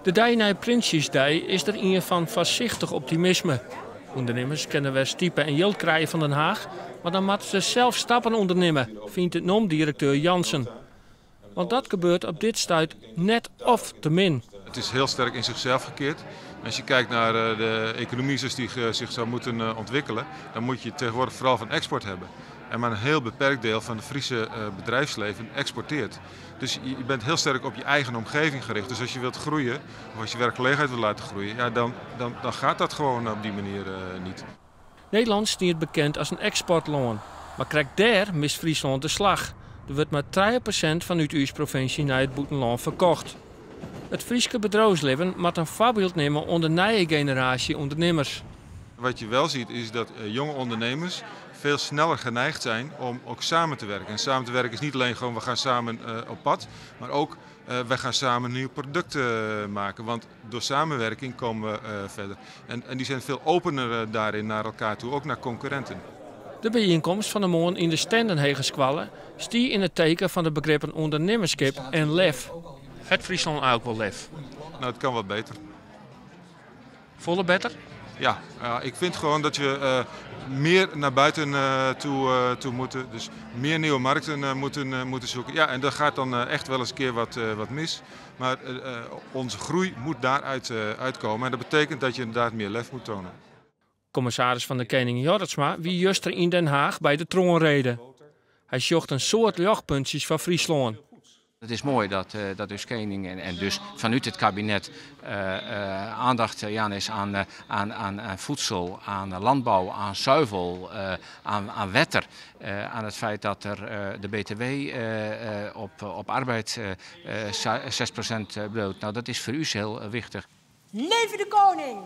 De dei nei Prinsjesdei is der ien fan foarsichtich optimisme. Undernimmers kinne wer stipe en jild krije fan Den Haag, mar dan moatte se sels stappen ûndernimme, fynt NOM-direkteur Jansen. Want dat gebeurt op dit stuit net of te min. Het is heel sterk in zichzelf gekeerd. Als je kijkt naar de economie zoals die zich zou moeten ontwikkelen, dan moet je tegenwoordig vooral van export hebben. En maar een heel beperkt deel van het Friese bedrijfsleven exporteert. Dus je bent heel sterk op je eigen omgeving gericht. Dus als je wilt groeien, of als je werkgelegenheid wilt laten groeien, ja, dan gaat dat gewoon op die manier niet. Nederlân stiet bekend as in eksportlân. Mar krekt dêr mist Fryslân de slach. Der wurdt mar 3% fanút ús provinsje nei it bûtenlân ferkocht. It Fryske bedriuwslibben moat in foarbyld nimme oan de nije generaasje ûndernimmers. Wat je wel ziet, is dat jonge ondernemers veel sneller geneigd zijn om ook samen te werken. En samen te werken is niet alleen gewoon we gaan samen op pad, maar ook wij gaan samen nieuwe producten maken. Want door samenwerking komen we verder. En die zijn veel opener daarin naar elkaar toe, ook naar concurrenten. De byienkomst fan 'e moarn yn de Stenden Hegeskoalle stie yn it teken fan de begrippen ûndernimmerskip en lef. Hat Fryslân ek wol lef? Nou, het kan wat beter. Folle better? Ja, ik vind gewoon dat we meer naar buiten toe moeten. Dus meer nieuwe markten moeten zoeken. Ja, en daar gaat dan echt wel eens een keer wat mis. Maar onze groei moet daaruit uitkomen. En dat betekent dat je inderdaad meer lef moet tonen. Kommissaris fan de Kening Jorritsma wie juster yn Den Haag by de troanrede. Hy sjocht in soad ljochtpuntsjes foar Fryslân. Het is moai dat dus Kening en dus fanút it kabinet oandacht jaan is oan foedsel, oan lânbou, oan suvel, oan wetter, oan it feit dat der de BTW op arbeid 6% bliuwt. Nou, dat is foar ús hiel wichtich. Leve de koning!